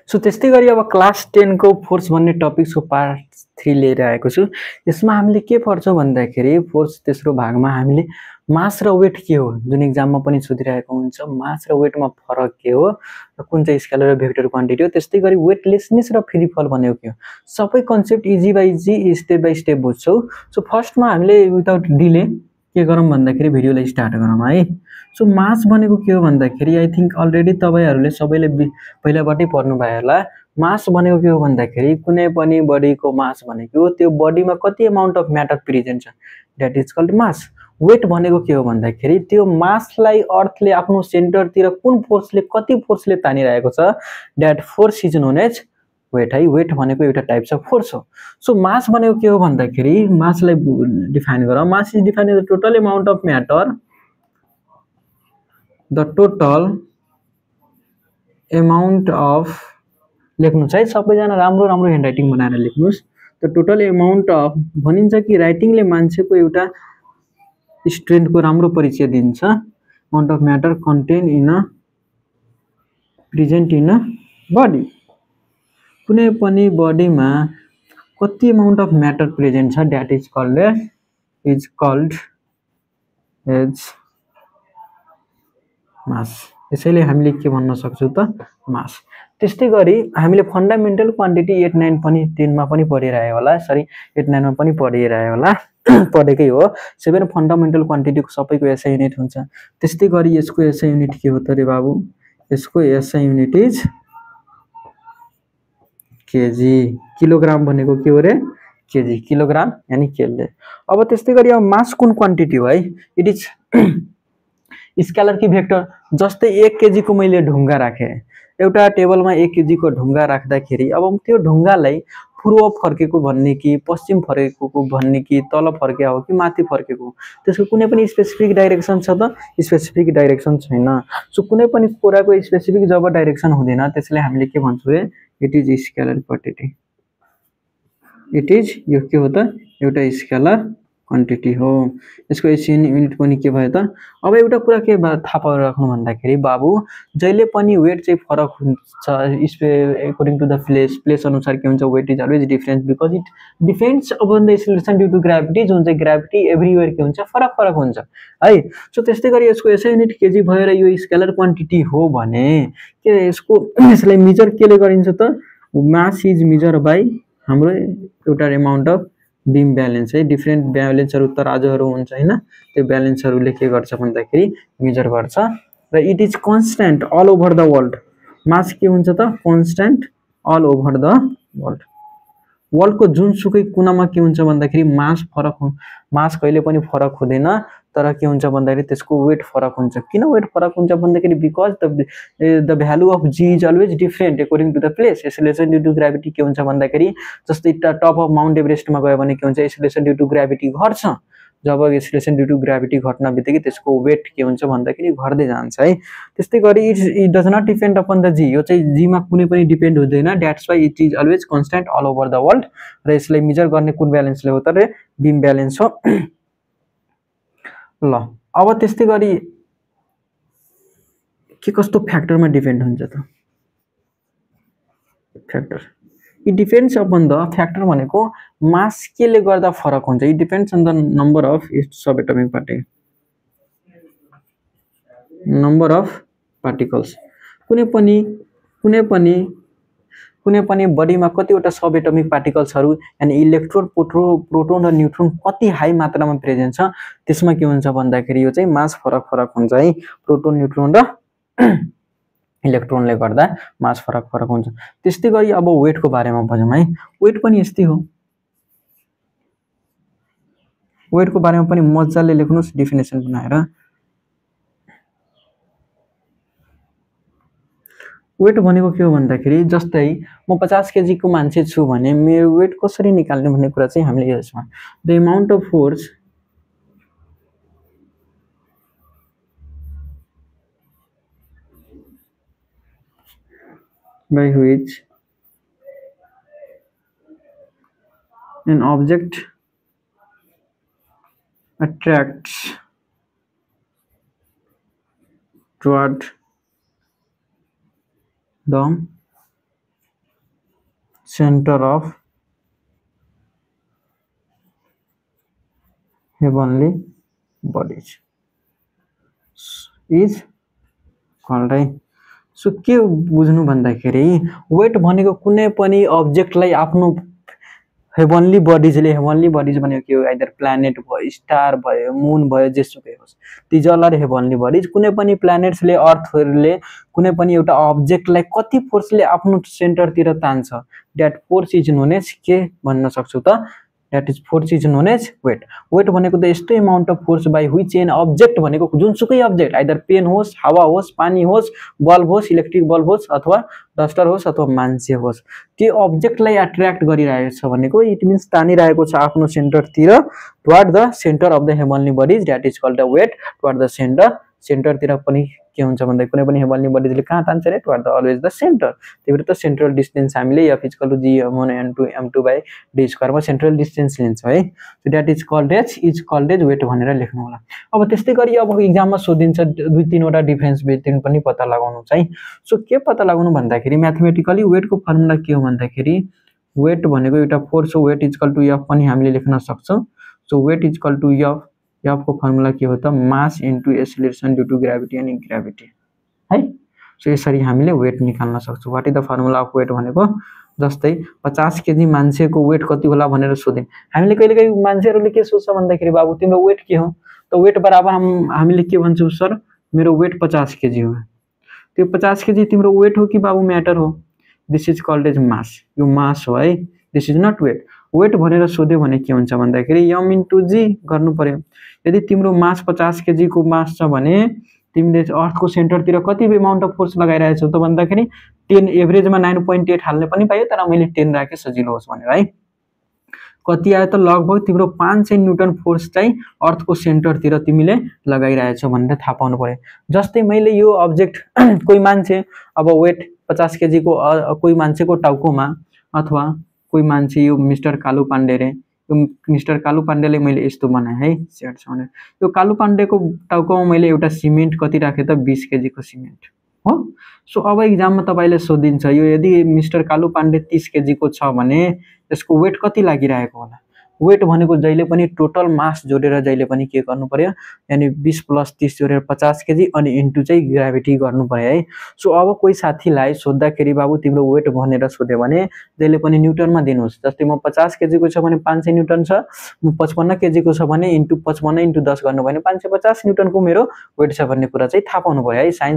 So त्यस्तै गरी अब क्लास 10 को फोर्स भन्ने टपिक्सको पार्ट 3 लिएर आएको छु। यसमा हामीले के पढ्छौँ भन्दाखेरि फोर्स तेस्रो भागमा हामीले मास र वेट के हो जुन एक्जाममा पनि सोधिरहेको हुन्छ। मास र वेटमा फरक के हो र कुन चाहिँ स्केलर र भेक्टर क्वान्टिटी हो। त्यस्तै गरी वेटलेसनेस र फ्री फल भनेको के हो। सबै concept easy by easy step by step बुझ्छौँ। सो फर्स्टमा हामीले विदाउट डिले के गरौँ भन्दाखेरि भिडियोलाई स्टार्ट गरौँ है। सो मास भनेको के हो भन्दाखेरि आई थिङ्क अलरेडी तपाईँहरूले सबैले पहिलाबाटै पढ्नु भयो होला। मास भनेको के हो भन्दाखेरि कुनै पनि बडीको मास भनेको त्यो बडीमा कति अमाउन्ट अफ म्याटर प्रेजेन्ट छ, that is called mass. Weight भनेको के हो भन्दाखेरि त्यो मासलाई अर्थले आफ्नो सेन्टरतिर कुन फोर्सले कति फोर्सले तानिरहेको छ, that force is known as weight है। वेट भनेको एउटा टाइप्स अफ फोर्स हो। सो मास भनेको के हो भन्दाखेरि मासलाई डिफाइन गरौँ। Mass is defined as the total amount of matter, the total amount of, लेख्नुहोस् है सबैजना राम्रो राम्रो ह्यान्ड राइटिङ बनाएर लेख्नुहोस्। द टोटल अमाउन्ट अफ भनिन्छ कि राइटिङले मान्छेको एउटा स्ट्रेन्थको राम्रो परिचय दिन्छ। Amount of matter contain in a present in a body, कुनै पनि बडीमा कति अमाउन्ट अफ म्याटर प्रेजेन्ट छ, that is called as mass. यसैले हामीले के भन्न सक्छौँ त, मास। त्यस्तै गरी हामीले फन्डामेन्टल क्वान्टिटी 8, 9 पनि 10 मा पनि पढिरह्यो होला, सरी 8, 9 मा पनि पढिरह्यो होला, पढेकै हो। 7 फन्डामेन्टल क्वान्टिटीको सबैको एसआई युनिट हुन्छ। त्यस्तै गरी यसको एसआई युनिट के हो त रे बाबु, यसको SI unit is KG. Kilogram भनेको के हो रे, केजी, किलोग्राम यानी केले। अब त्यस्तै गरी अब मास कुन क्वान्टिटी हो है, इट इज स्केलर कि भेक्टर। जस्तै 1 केजी को मैले ढुङ्गा राखेँ, एउटा टेबलमा 1 केजी को ढुङ्गा राख्दाखेरि अब त्यो ढुङ्गालाई पूर्व फर्केको भन्ने कि पश्चिम फर्केको भन्ने कि तल फर्केको हो कि माथि फर्केको, त्यसको कुनै पनि स्पेसिफिक डाइरेक्सन छ त, स्पेसिफिक डाइरेक्सन छैन। सो कुनै पनि कुराको स्पेसिफिक जब डाइरेक्सन हुँदैन त्यसलाई हामीले के भन्छौँ रे, it is scalar quantity. It is यो के हो त, एउटा स्केलर क्वान्टिटी हो। यसको एसआई युनिट पनि के भयो त। अब एउटा कुरा के थाहा पाइराख्नु भन्दाखेरि बाबु जहिले पनि वेट चाहिँ फरक हुन्छ एकोर्डिङ टु द प्लेस अनुसार के हुन्छ, weight is always difference because it depends upon the acceleration due to gravity, जुन चाहिँ ग्राभिटी एभ्रिवेयर के हुन्छ, फरक फरक हुन्छ है। सो त्यस्तै गरी यसको एसआई युनिट केजी भएर यो स्केलर क्वान्टिटी हो भने के यसलाई मेजर केले गरिन्छ त, मास इज मेजर बाई हाम्रो एउटा अमाउन्ट अफ बीम ब्यालेन्स है। डिफ्रेन्ट ब्यालेन्सहरू तराजुहरू हुन्छ हैन, त्यो ब्यालेन्सहरूले के गर्छ भन्दाखेरि मेजर गर्छ र it is constant all over the world. Mass के हुन्छ त, constant all over the world. वर्ल्डको जुनसुकै कुनामा के हुन्छ भन्दाखेरि मास कहिले पनि फरक हुँदैन, तर के हुन्छ भन्दाखेरि त्यसको वेट फरक हुन्छ। किन वेट फरक हुन्छ भन्दाखेरि because the value of G is always different according to the place. Acceleration due to gravity के हुन्छ भन्दाखेरि जस्तै टप अफ माउन्ट एभरेस्टमा गयो भने के हुन्छ, एक्सेलरेसन ड्यू टु ग्राभिटी घट्छ। जब एक्सेलरेसन ड्यू टु ग्राभिटी घट्न बित्तिकै त्यसको वेट के हुन्छ भन्दाखेरि घट्दै जान्छ है। त्यस्तै गरी it does not depend upon the G, यो चाहिँ जीमा कुनै पनि डिपेन्ड हुँदैन, that's why it is always constant all over the world. र यसलाई मेजर गर्ने कुन ब्यालेन्सले हो त रे, बीम ब्यालेन्स हो। ल अब त्यस्तै गरी के कस्तो फ्याक्टरमा डिपेन्ड हुन्छ त, factor it depends upon the, factor भनेको मास केले गर्दा फरक हुन्छ, it depends on the number of sub atomic particle, number of particles. कुनै पनि बडीमा कतिवटा सब एटमिक पार्टिकल्सहरू यानी इलेक्ट्रोन, प्रोटोन र न्युट्रोन कति हाई मात्रामा प्रेजेन्ट छ, त्यसमा के हुन्छ भन्दाखेरि यो चाहिँ मास फरक फरक हुन्छ है। प्रोटोन, न्युट्रोन र इलेक्ट्रोनले गर्दा मास फरक फरक हुन्छ। त्यस्तै गरी अब वेटको बारेमा बुझौँ है। वेट पनि यस्तै हो, वेटको बारेमा पनि मजाले लेख्नुहोस् डेफिनेसन बनाएर। वेट भनेको के हो भन्दाखेरि जस्तै म 50 केजी को मान्छे छु भने मेरो वेट कसरी निकाल्ने भन्ने कुरा चाहिँ हामीले यसमा the amount of force by which an object attracts toward the centre of heavenly bodies is called है। सो के बुझ्नु भन्दाखेरि वेट भनेको कुनै पनि अब्जेक्टलाई आफ्नो हेभनली बडिजले हेभनली बडिज भनेको के हो आइदर प्लानेट भयो स्टार भयो मुन भयो जेसुकै होस् ती जसलाई हेभनली बडिज कुनै पनि प्लानेट्सले अर्थहरूले कुनै पनि एउटा अब्जेक्टलाई कति फोर्सले आफ्नो सेन्टरतिर तान्छ that force is known as के भन्न सक्छु त that is force is known as weight. Weight भनेको त यस्तो amount of force by which an object भनेको जुनसुकै अब्जेक्ट आइदर पेन होस् हावा होस् पानी होस् बल्ब होस् इलेक्ट्रिक बल्ब होस् अथवा डस्टर होस् अथवा मान्छे होस् त्यो अब्जेक्टलाई एट्र्याक्ट गरिरहेको छ भनेको इट मिन्स तानिरहेको छ आफ्नो सेन्टरतिर toward the centre of the heavenly bodies that is called the weight toward the centre. सेन्टरतिर पनि के हुन्छ भन्दा कुनै पनि हेभनली बडिजले कहाँ तान्छ रे toward the always the centre. त्यही भएर त सेन्ट्रल डिस्टेन्स हामीले F is equal to G m2 by D स्क्वायरमा सेन्ट्रल डिस्टेन्स लिन्छ है। So that is called as weight भनेर लेख्नु होला। अब त्यस्तै गरी अब इक्जाममा सोधिन्छ 2-3 डिफरेन्स बिट्विन पनि पत्ता लगाउनु चाहिँ। सो के पत्ता लगाउनु भन्दाखेरि म्याथमेटिकली वेटको फर्मुला के हो भन्दाखेरि वेट भनेको एउटा फोर्स हो weight is equal to F पनि हामीले लेख्न सक्छौँ। So weight is equal to F को फर्मुला के हो त mass into acceleration due to gravity and gravity है। सो यसरी हामीले वेट निकाल्न सक्छौँ। What is the formula of weight भनेको जस्तै 50 केजी मान्छेको वेट कति होला भनेर सोध्यौँ हामीले कहिलेकाहीँ मान्छेहरूले के सोच्छ भन्दाखेरि बाबु तिम्रो वेट के हो त वेट बराबर हामीले के भन्छौँ सर मेरो वेट 50 केजी हो। त्यो 50 केजी तिम्रो वेट हो कि बाबु म्याटर हो this is called as mass. यो मास हो है this is not weight. Weight भनेर सोध्यो भने के हुन्छ भन्दाखेरि m इन्टु जी गर्नु पर्यो। यदि तिम्रो मास 50 केजी को मास छ भने तिमीले अर्थको सेन्टरतिर कति एमाउन्ट अफ फोर्स लगाइरहेछौ त भन्दाखेरि 10 एभरेजमा 9.8 हाल्ने पनि पायो तर मैले 10 राखेँ सजिलो होस् भनेर है। कति आयो त लगभग तिम्रो 500 न्युटन फोर्स चाहिँ अर्थको सेन्टरतिर तिमीले लगाइरहेछौ भनेर थाहा पाउनु पर्यो। जस्तै मैले यो अब्जेक्ट कोही मान्छे अब वेट 50 केजी को कोही मान्छेको टाउकोमा अथवा कोही मान्छे यो मिस्टर कालु पाण्डे रे यो मिस्टर कालु पाण्डेले मैले यस्तो बनाएँ है सेट छ भने यो कालु पाण्डेको टाउकोमा मैले एउटा सिमेन्ट कति राखेँ त 20 केजी को सिमेन्ट हो। सो अब इक्जाममा तपाईले सोधिन्छ यो यदि मिस्टर कालु पाण्डे 30 केजी को छ भने यसको वेट कति लागिरहेको होला। वेट भनेको जहिले पनि टोटल मास जोडेर जहिले पनि के गर्नु पर्यो यानी 20 + 30 जोडेर 50 केजी अनि इन्टु चाहिँ ग्राभिटी गर्नु पर्यो है। सो अब कोही साथीलाई सोध्दाखेरि बाबु तिम्रो वेट भनेर सोध्यो भने जहिले पनि न्युटनमा दिनुहोस्। जस्तै म 50 केजी को छ भने 500 न्युटन छ म 55 केजी को छ भने इन्टु 55 इन्टु 10 गर्नु भने 550 न्युटन को मेरो वेट छ भन्ने कुरा चाहिँ थाहा पाउनु पर्यो है। साइन्स